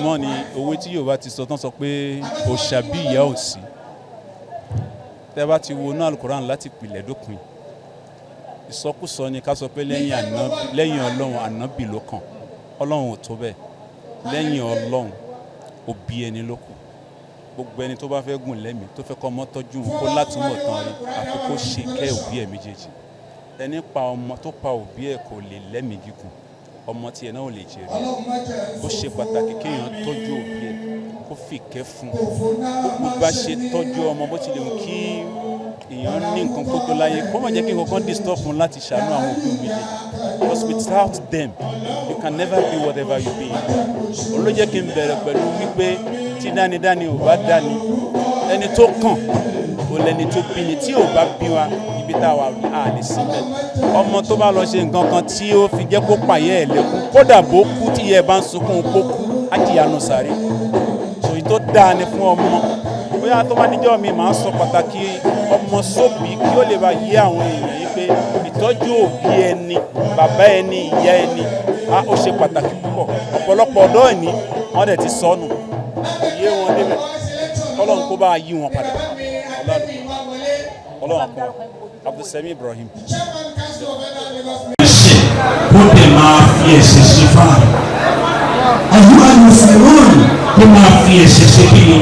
mọ́ ni òwe tí Yorùbá ti sọ tán, sọ pé òòṣà bí ìyá ò sí. Tẹ́ bá ti wo inú Alukoran láti pìlẹ̀ dópin, ìsọkúsọ ni ká sọ pé lẹ́yìn ànábì, lẹ́yìn Ọlọ́run, ànábì ló kàn. Ọlọ́run ò tó bẹ́ẹ̀. Lẹ́yìn Ọlọ́run, òbí ẹni ló kù. Gbogbo ẹni tó bá fẹ́ gùn lẹ́mìí, tó fẹ́ kọ́ ọmọ tọ́jú òun, kó látúbọ̀ tán rí, àfi kó ṣe kẹ́ òbí ẹ̀ méjèèjì. Ẹni pa ọmọ tó pa òbí ẹ̀ kò lè lẹ́mìí gígùn, ọmọ tiẹ̀ náà ò lè jèrè. Ó ṣe pàtàkì kéèyàn tọ́jú òbí ẹ̀, kó fìkẹ́ fún un. Gbogbo bá ṣe tọ́jú ọmọ, bó tilẹ̀ wù kí èèyàn ní nǹkan kó tó láyé, kó má jẹ́ kí nǹkan kan disturb fún láti ṣàánú àwọn òbí méjèèjì, because without them you can never be whatever you be. Òun ló jẹ́ kí n bẹ̀rẹ̀ pẹ̀lú wípé tí dánidáni ò bá dáni, ẹni tó kàn ò lẹni tó bí ni. Tí ò bá bí wa, ibi tá a wà á lè síbẹ̀. Ọmọ tó bá lọ ṣe nǹkan kan tí ó fi jẹ́ kó pààyẹ́ ẹ̀ lẹ́kún, kódà bó kú, tí ìyá ẹ̀ bá ń sunkún kó kú, á jìyà nù sàárè. Sòyí tó dáa ni fún ọmọ. Bóyá tó bá níjọ́ mi, màá sọ pàtàkì ọmọ sóbì kí ó lè bá yé àwọn èèyàn yìí pé ìtọ́jú òbí ẹni, bàbá ẹni, ìyá ẹni á, ó ṣe pàtàkì púpọ̀. Ọ̀pọ̀lọpọ̀ ọ̀dọ́ ẹ̀ní wọ́n dẹ̀ ti sọnù, kò yé wọn débẹ̀. Kọ́lọ́n kó bá yí wọn padà. Ọlọ́run kọ́ Abdulsemi Ibrahim. Ṣe kó dẹ̀ máa fi ẹ̀ṣẹ̀ ṣe fáàrí. أيها المسلمون. Kó máa fi ẹ̀ṣẹ̀ ṣe kí ni?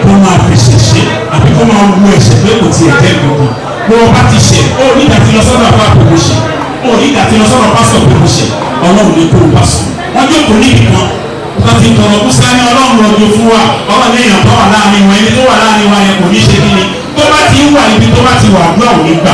Kó máa fi ẹ̀ṣẹ̀ ṣe àbí kó máa wú ẹ̀ṣẹ̀ pé kò tiẹ̀ jẹ́ nǹkan. Bó o bá ti ṣẹ̀, ó ní ìgbà tí lọ sọ́dọ̀ àbá pé mo ṣẹ̀, ó ní ìgbà tí lọ sọ́dọ̀ pásítọ̀ pé mo ṣẹ̀, Ọlọ́run ní kó o bá sùn. Wọ́n jókòó níbì kan, wọ́n ti tọrọ kúsá ní Ọlọ́run rọ̀jò fún wa. Ọlọ́run ní èèyàn tó wà láàrin wọn, ẹni tó wà láàrin wa yẹn kò ní ṣe kí ni? Tó bá ti ń wà níbi tó bá ti wà, àdúrà ò ní gbà,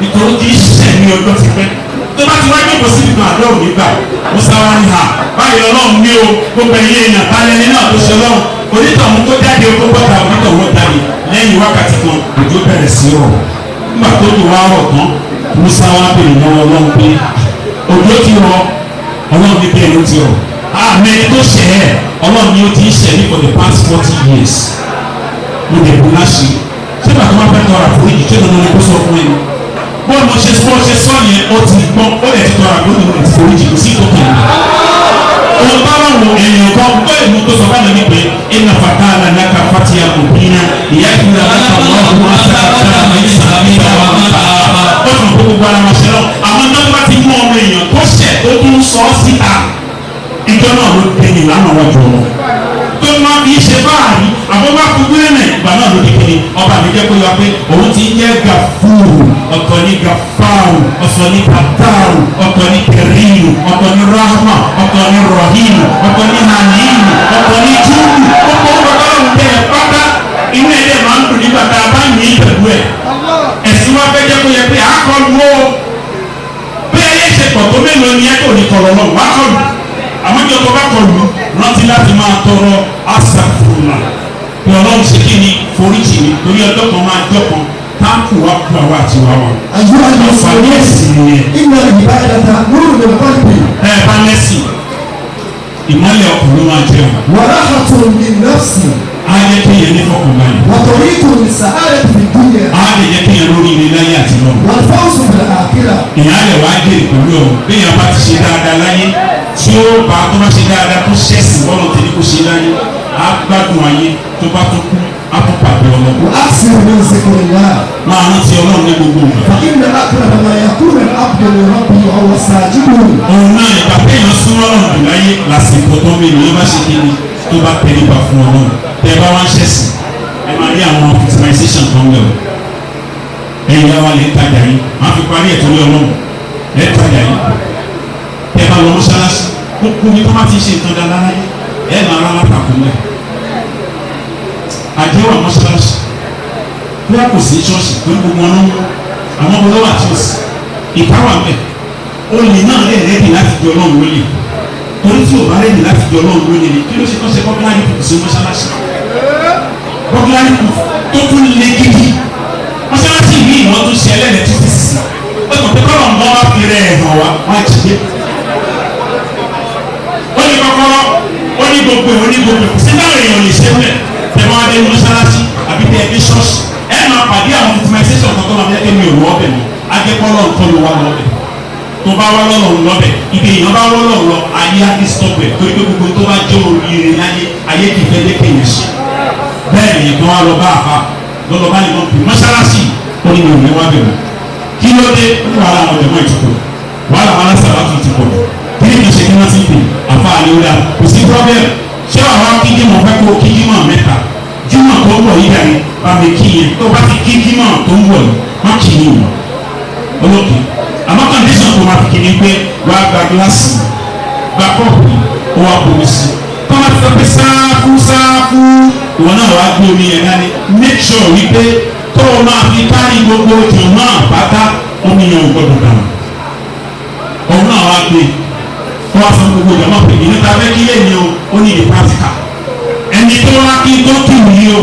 nítorí tí í ṣiṣẹ́ ní ọjọ́ ti pẹ́. Tó bá ti wá jókòó síbi kan, àdúrà ò ní gbà. Musa wá ní ha báyìí, Ọlọ́run ní o, gbogbo ẹ̀yìn èèyàn, tálẹ́ ní náà tó ṣe Ọlọ́run onítọ̀hún tó jáde, kó bọ́ta. Onítọ̀hún jáde. Lẹ́yìn wákàtí kan, òjò bẹ̀rẹ̀ sí rọ̀. Nígbà tó jò wá rọ̀ tán, Musa wá bèrè lọ́wọ́ Ọlọ́run pé òjò ti rọ̀. Ọlọ́run ní bẹ́ẹ̀ ló ti rọ̀. Àmì ẹni tó ṣẹ̀ ẹ́, Ọlọ́run ní ó ti ń ṣẹ̀ ní for the past 40 years, mo lè bu láṣì. Ṣé bàtà wọn fẹ́ tọrọ àforíjì, ṣé dandan ni kó sọ fún ẹni bọ́ọ̀lù mo ṣe bó ṣe sọ yẹn? Ó ti gbọ́, ó lè ti tọrọ àforíjì, ó lè ti foríjì, kò sí ìtọ́kùn yìí. Òun bá wà wọ èèyàn kan gbọ́ ìlú tó sọ fún mi pé إنا فتحنا لك فتحا مبينا ليغفر لك الله ما تقدم من ذنبك. Ó tún kó gbogbo ara wọn ṣe lọ. Àwọn tó bá ti mú ọmọ èèyàn tó ṣẹ̀, tó tún sọ ọ́ síta, ìjọ náà ló dé ní ìlànà wọn jọ lọ tó máa fi ṣe báàrí àbọ̀ bá kú gbẹ́rẹ̀. Ìgbà náà ló di kiri. Ọba mi jẹ́ pé wá pé òun ti ń jẹ́ Gàfúrù, ọ̀tọ̀ ní Gàfáàrù, ọ̀tọ̀ ní Kàtàrù, ọ̀tọ̀ ní Kẹrìmù, ọ̀tọ̀ ní Rahma, ọ̀tọ̀ ní Rahimu, ọ̀tọ̀ ní Hanimu, ọ̀tọ̀ ní Júùlù. Gbogbo orúkọ tọ́lọ́run tẹ̀ ẹ́ pátá, inú ẹ̀ dẹ̀ máa ń dùn nígbà tá a bá yìn ín pẹ̀lú ẹ̀. Ẹ̀sìn wa fẹ́ jẹ́ kó yẹ pé àkọlù ó bí ayé ṣe pọ̀ tó, mélòó ni ẹ kò ní kọ̀rọ̀ lọ wá kọlù. Àmọ́ ìjọ tó bá kọlù, rántí láti máa tọrọ asàfùnà pé Ọlọ́run ṣe kí ni? Foríjì mi, torí ọjọ́ kan máa jọ́ kan táàkù wá kú àwa àti wá wa. أيها Àǹfààní المسلمون. ẹ̀sìn nìyẹn. إن العبادة نور للقلب. Ẹ bá lẹ́sìn, ìmọ́lẹ̀ ọkùnrin máa jẹun. وراحة للنفس. Á jẹ́ kéèyàn ní fọkànbalẹ̀. وطريق للسعادة في الدنيا. Á lè jẹ́ kéèyàn lórí ilé láyé àti lọ́run. والفوز في الآخرة. Ìyá rẹ̀ wá jèrè pẹ̀lú ọ̀hún. Béèyàn bá ti ṣe dáadáa láyé, tí ó bá tó bá ṣe dáadáa, tó ṣẹ̀sìn bọ́lọ̀ tẹ̀lé kó ṣe láyé, á gbádùn ayé. Tó bá tó kú, á tó pàdé Ọlọ́run. وأكثر من ذكر الله. Máa rántí Ọlọ́run ní gbogbo ìgbà. فإن أقرب ما يكون العبد لربه وهو ساجد. Òun náà, ìgbà téèyàn súnmọ́ Ọlọ́run jù láyé, lásìkò tó ń bèèrè bá ṣe kíni, tó bá tẹríba fún Ọlọ́run. Tẹ́ ẹ bá wá ń ṣẹ̀sìn, ẹ máa rí àwọn victimization tó ń lọ. Ẹ̀yin yá wa lè ń tajà yín, máa fi parí ẹ̀ torí Ọlọ́run. Ẹ̀ ń tajà yín, tẹ́ ẹ bá lọ mọ́ṣáláṣí, gbogbo ní tó bá ti ṣe nǹkan dáadáa láyé, ẹ máa rárá tàkùn lẹ̀. Àjẹ́ wà mọ́ṣáláṣí, bóyá kò sí ṣọ́ọ̀ṣì torí gbogbo wọn ló ń mú àwọn ọmọ lọ́wọ́ àti òsì ìka wà mẹ́. Olè náà lè ready láti jọ Ọlọ́run lólè, torí tí ò bá ready láti jọ Ọlọ́run lólè ni, kí ló ṣe tó ṣe burglary proof sí mọ́ṣáláṣí? Burglary proof tó tún lé gidi mọ́ṣáláṣí yìí, wọ́n tún ṣe ẹlẹ́rìí títí sí. Ó kàn pé kọ́lọ̀ ń bọ́ wá fi rẹ̀ hàn wá, wọ́n á jí dé. Ó ní kọ́kọ́rọ́, ó ní gbogbo ẹ̀, ó ní gbogbo ẹ̀. Kò sí báwo èèyàn lè ṣe mẹ́. Tẹ máa dé mọ́ṣáláṣí àbí tẹ ẹ dé ṣọ́ọ̀ṣì, ẹ máa pàdé àwọn victimization kan tó máa jẹ́ kí mi ò wọ́ ọbẹ̀ mọ́. Ajẹ́pọ́lọ́ nǹkan ló wà lọ́bẹ̀. Tó bá wá lọ́lọ́run lọ́bẹ̀, ibi èèyàn bá wọ́ lọ́run lọ, ayé á ti stop ẹ̀, torí pé gbogbo tó bá jẹ́ oríire láyé, ayé kì í fẹ́ jẹ́ kéèyàn ṣe. Bẹ́ẹ̀ ni ìgbọ́n wa lọ bá àfa lọ́lọ́ bá nìkan pè mọ́ṣáláṣí, ó ní mi ò ní wá bẹ̀rẹ̀. Kí ló dé? Ó ní wàhálà àwọn ọ̀dẹ̀mọ́ ìtìpọ̀, wàhálà àwọn aláṣàlá tún ti pọ̀. Kí ni kì í ṣe kí wọ́n ti pè àfa àlewúrà? Kò sí problem. Ṣé wàá wá kí jímọ̀ fẹ́ kó kí jímọ̀ mẹ́ta, jímọ̀ tó ń bọ̀ yí dàní bá mi kí yẹn. Tó bá ti kí jímọ̀ tó ń bọ̀ yìí, má kì í yìí olókè. Àmọ́ condition tó máa fi kí ni pé wàá gba gíláàsì, gba kọ́ọ̀pù, ó wàá bomi sí. Tó bá ti sọ pé sáfù sáfù, ìwọ náà wàá gbé omi yẹn dání. Make sure wípé tó o máa fi kárí gbogbo jọ̀mọ́ àpáta, omi yẹn ò gbọdọ̀ dànù. Òun náà wàá gbé, ó wàá sọ gbogbo jọ̀mọ́ pé ìlú ta fẹ́ kí lè ní o, ó ní ìdí practical. Ẹni tó wá kí tó kí wù yí o,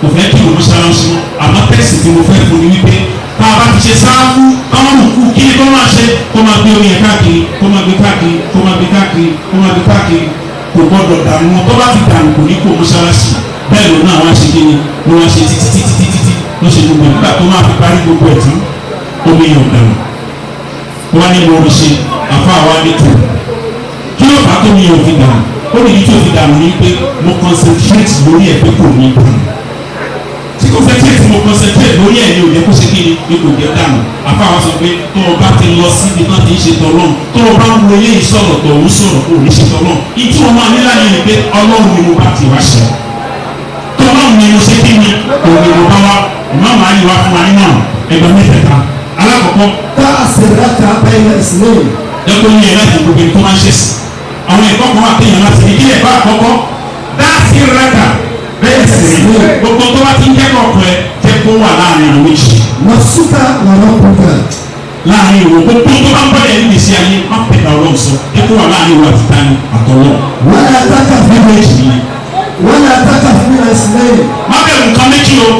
kò fẹ́ kí òun ṣaláṣí mọ́. Àmọ́ tẹ́sì tí mo fẹ́ fún ni wípé tá a bá ti ṣe sáfù káwọn kú, kí ni kó máa ṣe? Kó máa gbé omi yẹn káàkiri, kó máa gbé káàkiri, kó máa gbé káàkiri, kó máa gbé káàkiri. Kò gbọdọ̀ dànù wọn. Tó bá ti dànù, kò ní kó mọ́ṣáláṣí. Bẹ́ẹ̀ ló náà wá ṣe kí ni ló wá ṣe títí títí títí tí ló ṣe gbogbo ẹ̀. Nígbà tó máa fi parí gbogbo ẹ̀ tán, omi yẹn ò dànù. Wọ́n ní mo rí ṣe àfa wa ní tò. Kí ló fà á tó mi yẹn ò fi dànù? Ó ní ìdí tó fi dànù ní pé mo concentrate lórí ẹ̀ pé kò ní dànù. Tí concentrate, mo concentrate lórí ẹ̀ ní òjẹ́ kó ṣe kí ni ní kò jẹ́ dànù. Àfa wa sọ pé tó o bá ti lọ síbi tán ti ń ṣe tọ́lọ́run, tó o bá ń wo eléyìí sọ̀rọ̀, tó o ń sọ̀rọ̀, kó o ní ṣe tọ́lọ́run. Ìtí wọn máa nílá yẹn ni pé Ọlọ́run ni mo bá ti wá ṣe, tọ́lọ́run ni mo ṣe kí ni òun ni mo bá wá. Ìmáàmù ayé wa fún wa nínú ẹgbẹ́ mẹ́tẹ̀ẹ̀ta. Alákọ̀ọ́kọ́, تأس الركعة بين اثنين. Ẹ̀kọ́ yẹn láti gbogbo ẹni tó máa ń ṣe sí àwọn ẹ̀kọ́ kan wà téèyàn láti ní kílẹ̀ bá àkọ́kọ́ dáàsì rẹ́kà bẹ́ẹ̀ sì rí. Gbogbo tó bá ti ń kẹ́kọ̀ọ́ pẹ́ jẹ́ kó wà láàrin àwọn méjì. نفسك وربك. Láàrin ìwò, gbogbo tó bá ń bọ̀ yẹn níbi sí ayé, má pẹ̀lú ọlọ́run sọ, jẹ́ kó wà láàrin ìwò àti tani àtọ̀lọ́. ولا تخف Méjì nìyẹn. ولا تخف من اثنين. Má bẹ̀rù nǹkan méjì o,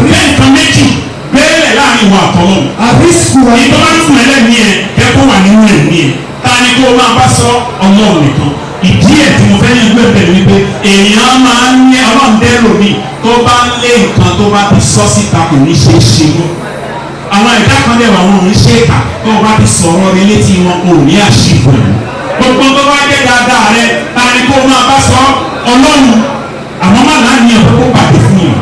bẹ́ẹ̀ nǹkan méjì bẹ́ẹ̀lẹ̀ láàrin ìwò àtọ̀lọ́. الرزق Ìtọ́ bá ń fún ẹlẹ́mìí ẹ̀, jẹ́ kó wà nínú ẹ̀mí ẹ̀. Ta ni kó máa bá sọ? Ọlọ́run nìkan. Ìdí ẹ̀ tí mo fẹ́ ní ẹgbẹ́ bẹ̀rẹ̀ wípé èèyàn máa ń ní Ọlọ́run dẹ́rù mi tó bá ń lé nǹkan, tó bá ti sọ síta, kò ní ṣe é ṣe mọ́. Àwọn ẹ̀dá kan dẹ̀ wà, wọn ò ní ṣe é kà. Tó o bá ti sọ̀rọ̀ rẹ létí wọn, kò ní àṣìbò. Gbogbo tó bá jẹ́ dáadáa rẹ, ta ni kó máa bá sọ? Ọlọ́run. Àmọ́ má láàánú ẹ̀ kó pàdé fún yàn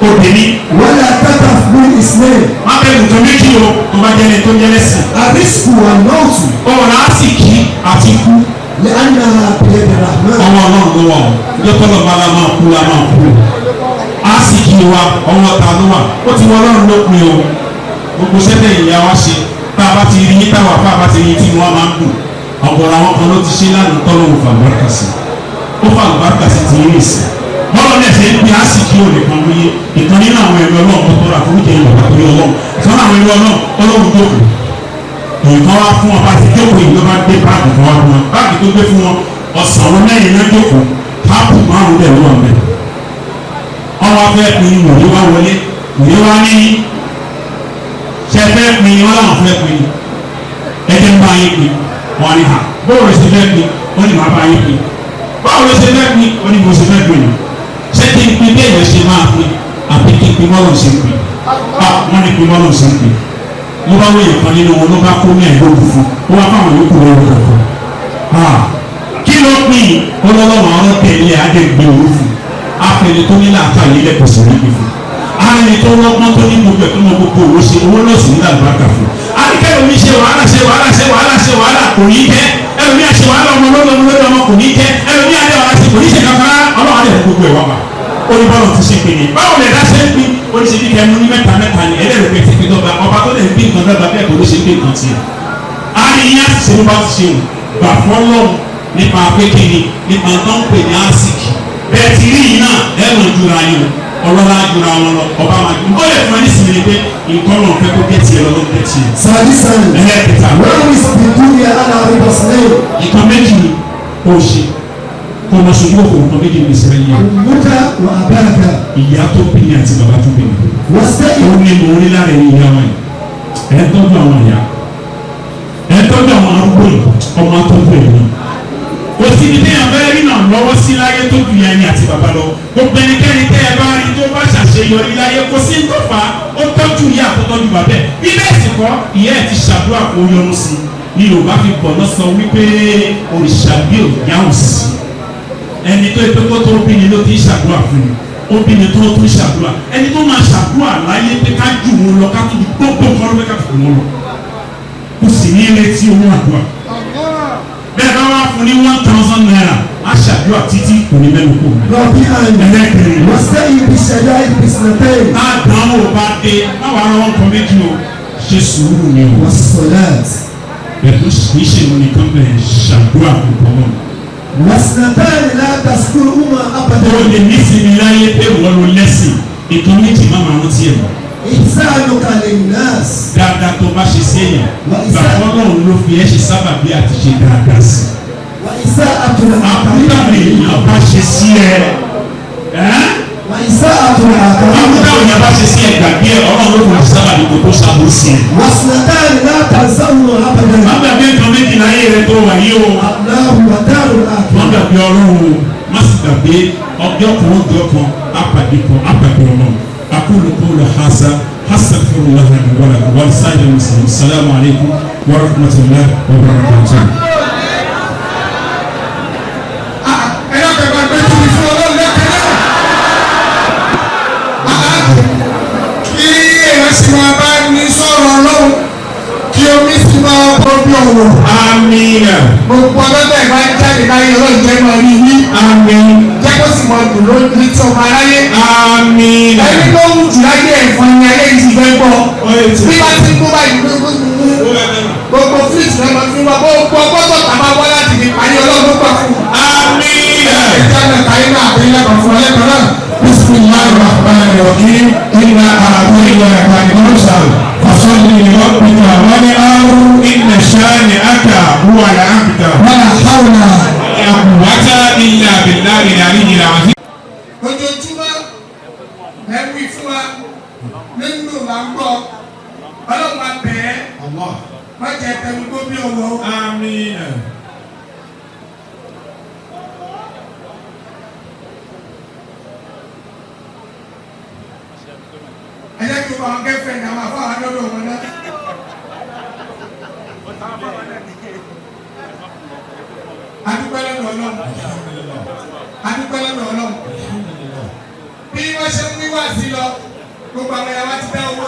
obìnrin. ولا تخف من اثنين. Má bẹ̀rù nǹkan méjì o, tó bá jẹ́ ẹni tó ń jẹ́ lẹ́sìn. الرزق والموت. Ọ̀rọ̀ àsìkí àti ikú. لأنها بيد الرحمن. Ọwọ́ Ọlọ́run ló wà o. Lọ́tọ́lọ́ bá la máa kú, la máa kú. Àsìkí wa, ọwọ́ ta ló wà? Ó ti wọ Ọlọ́run ló pin o. Gbogbo sẹ́tẹ̀ ìyá wa ṣe, tá a bá ti rí yín, táwa fún a bá ti rí yín, tí wọ́n máa ń dùn. Ọ̀gọ̀rọ̀ àwọn kan ló ti ṣe lánàá tọ́lọ́run fàlùbáríkà sí. Ó fàlùbáríkà sí ti yín nìsín. Bọ́lá ní ẹ̀sẹ̀ ń pin àsìkí ò nìkan ló yé. Ìkan nínú àwọn ẹ̀rọ Ọlọ́run tó tọrọ àforíjì ìwà torí Ọlọ́run, ìkan nínú àwọn ẹ̀rọ Ọlọ́run, Ọlọ́run jókòó, nǹkan wá fún wọn. Bá ti jókòó yìí, ló bá gbé báàgì kan wá fún wọn. Báàgì tó gbé fún wọn, ọ̀sán wọn mẹ́rin náà jókòó, ápù márùn dẹ̀ ló wà mẹ́. Wọ́n wá fẹ́ pin, wòye wá wọlé, wòye wá ní ṣe fẹ́ pin? Wọ́n làwọn fẹ́ pin. Ẹjẹ́ ń bá yín pin. Wọ́n ní hà, báwo ló ṣe fẹ́ pin? Ó ní màá bá yín pin. Báwo ló ṣe fẹ́ pin? Ó ní mo ṣe fẹ́ pin ni. Ṣé kí n pin bí èèyàn ṣe máa pin, àbí kí n pin bọ́ọ̀lù ṣe ń pin? Wọ́n ní pin bọ́ọ̀lù ṣe ń pin. Ló bá wéyè kan nínú wọn, ló bá kó mẹ́ẹ̀ẹ́dógún fún ó, wá fáwọn yòókù lórí kọ̀ọ̀kan. Kí ló pín? Ọlọ́lọ́wọ́ àwọn tẹ̀lé adégbé òru fún afẹni tó ní làákà yìí lẹ́kọ̀ọ́ sí rí fún arẹni tó lọ́gbọ́n, tó ní gbogbo ẹ̀, tó mọ gbogbo òwò ṣe, owó náà sì ní làlùbáríkà fún. Àríkẹ́ omi ṣe wàhálà, ṣe wàhálà, ṣe wàhálà, ṣe wàhálà, kò ní jẹ́. Ẹlòmíà ṣe wàhálà ọmọ lọ́dọ̀ ọmọ lọ́dọ̀ ọmọ, kò ní jẹ́. Ẹlòmíà dẹ̀ wàhálà ṣe, kò ní ṣe kankan. Ọlọ́run adẹ̀ fún gbogbo ẹ̀ wá bá. Ó ní bọ́lọ̀ ti ṣe pé ní báwo lè dá ṣe ń pín? Ó ní ṣe bí kẹ́mu ní mẹ́ta mẹ́ta ni ẹlẹ́rìí pé ti pín dọ́gba. Ọba tó lè pín nǹkan dọ́gba bẹ́ẹ̀ kò ló ṣe pín nǹkan tiẹ̀. A ní yín àṣìṣe ló bá ti ṣe wù gbà fọlọ́run nípa pé kí ni nípa tó ń pè ní àsìkì bẹ́ẹ̀ ti rí yìí náà. Ẹ mọ̀ jura yín o, ọlọ́lá jura wọn lọ, ọba máa ju ó lè fún ẹ ní sinmi pé nǹkan náà fẹ́ kó gé tiẹ̀ lọ́wọ́ gé tiẹ̀. سادسا Ẹlẹ́kẹta. وارث بالدنيا على ربا اثنين. Nǹkan méjì ni kò ṣe kò mọ sojú òkò. Nǹkan méjì ní ìsinmi yẹn. أمك وأباك. Ìyá tó bí ni àti bàbá tó bí ni. واستئذ Ó ní mo rí lára ẹni ìyá wọn yìí. Ẹ tọ́jú àwọn ìyá, ẹ tọ́jú àwọn arúgbó yìí, ọmọ tọ́jú ẹ̀ ní. Kò síbi téèyàn fẹ́ rí náà lọ́wọ́ sí láyé tó ju ìyá ẹni àti bàbá lọ. Gbogbo ẹnikẹ́ni tẹ́ ẹ bá rí tó bá ṣàṣeyọrí láyé, kò sí tó fà á, ó tọ́jú ìyá àtọ́tọ́jú bàbá ẹ̀. Bí bẹ́ẹ̀ sì kọ́, ìyá ẹ̀ ti ṣàdúrà kó yọnu sí i. Ní Yorùbá fi bọ̀ náà sọ wípé òrìṣà bí òyà ò sí. Ẹni tó pé kó tó bí ni ló ti ń ṣàdúrà fún ni, ó bí ni tó tún ṣàdúrà. Ẹni tó máa ṣàdúrà láyé pé ká jù wọn lọ, ká tún ju gbogbo nǹkan ló fẹ́ ká fún wọn lọ, kò sì ní retí owó àdúrà. Bẹ́ẹ̀ bá wá fún ní ₦1,000, á ṣàdúrà títí kò ní mẹ́nu kò mẹ́. رابعا Ẹlẹ́kẹ̀rin. واستعن بالشدائد باثنتين Àdánwò bá dé, báwa rán wọn kan méjì o, ṣe sùúrù ni o. والصلاة Ẹ̀kú kì í ṣe ìwọ nìkan bẹ̀rẹ̀ ṣàdúrà kò bọ̀. واثنتان لا تذكرهما Ó أبدا lè nísìnyí láyé pé wọ́n ló lẹ́sìn, ìkan méjì má máa rántí ẹ̀ mọ́. إحسانك للناس Dáadáa tó bá ṣe sí èèyàn, gbàgbọ́ lọ́run ló fi ẹ́ ṣe sábàbí àti ṣe dáadáa sí. وإساءة Àbúrò الآخرين èèyàn bá ṣe sí ẹ. Ẹ́ وإساءة àbúrò الآخرين èèyàn bá ṣe sí ẹ gbàgbé ẹ, Ọlọ́run ló fi sábàbí kò tó ṣàbò sí ẹ. واثنتان لا تنساهما أبدا Má gbàgbé nǹkan méjì láyé rẹ tó wà yìí o. الله ودار Má الآخرة gbàgbé Ọlọ́run o, má sì gbàgbé ọjọ́ kan ọjọ́ kan apàdé kan apàdé Ọlọ́run. Aqulu qawli hadha astaghfirullah li wa lakum wa lisa'iril muslimin. Assalamu alaikum wa rahmatullahi wa barakatuh. Ẹ dákẹ́ bá gbé tóbi fún Ọlọ́run lẹ́kẹ̀ẹ́ náà. Kí èèyàn sì máa bá ní sọ̀rọ̀ Ọlọ́run, kí omi sì máa bọ́ bí ọ̀wọ̀. Amina. Gbogbo ọlọ́dẹ ìbá ń jáde láyé Ọlọ́run jẹ́ máa rí wí. Amin. Jẹ́ kó sì máa dùn lójú ní tí ọmọ aráyé. Amina. Ẹni tó ń jù láyé ẹ̀fọn ni ayé yìí ti fẹ́ gbọ́. Bí wọ́n ti ń kó báyìí gbogbo fíìsì náà máa fi wá gbogbo ọgbọ́dọ̀ tàbá wá láti fi parí Ọlọ́run ló gbà fún un. Amina. بسم الله الرحمن الرحيم إنا أعطيناك الكوثر فصل لربك وانحر إن شانئك هو الأبتر. ولا حول ولا قوة إلا بالله العلي العظيم. Ojoojúmọ́ ẹ wí fún wa nínú là ń gbọ́ Ọlọ́run abẹ́ ẹ má jẹ́ tẹnugbó bí ọwọ́. Amina. Ẹ jẹ́ kí o bá wọn kẹ́fẹ̀ẹ́ ní àwọn afáwọn lọ́dọ̀ wọn náà. Adúpẹ́ lọ́dọ̀ Ọlọ́run, adúpẹ́ lọ́dọ̀ Ọlọ́run. Bí wọ́n ṣe ń wíwá sí lọ, gbogbo àwọn ẹ̀yà wa ti dá owó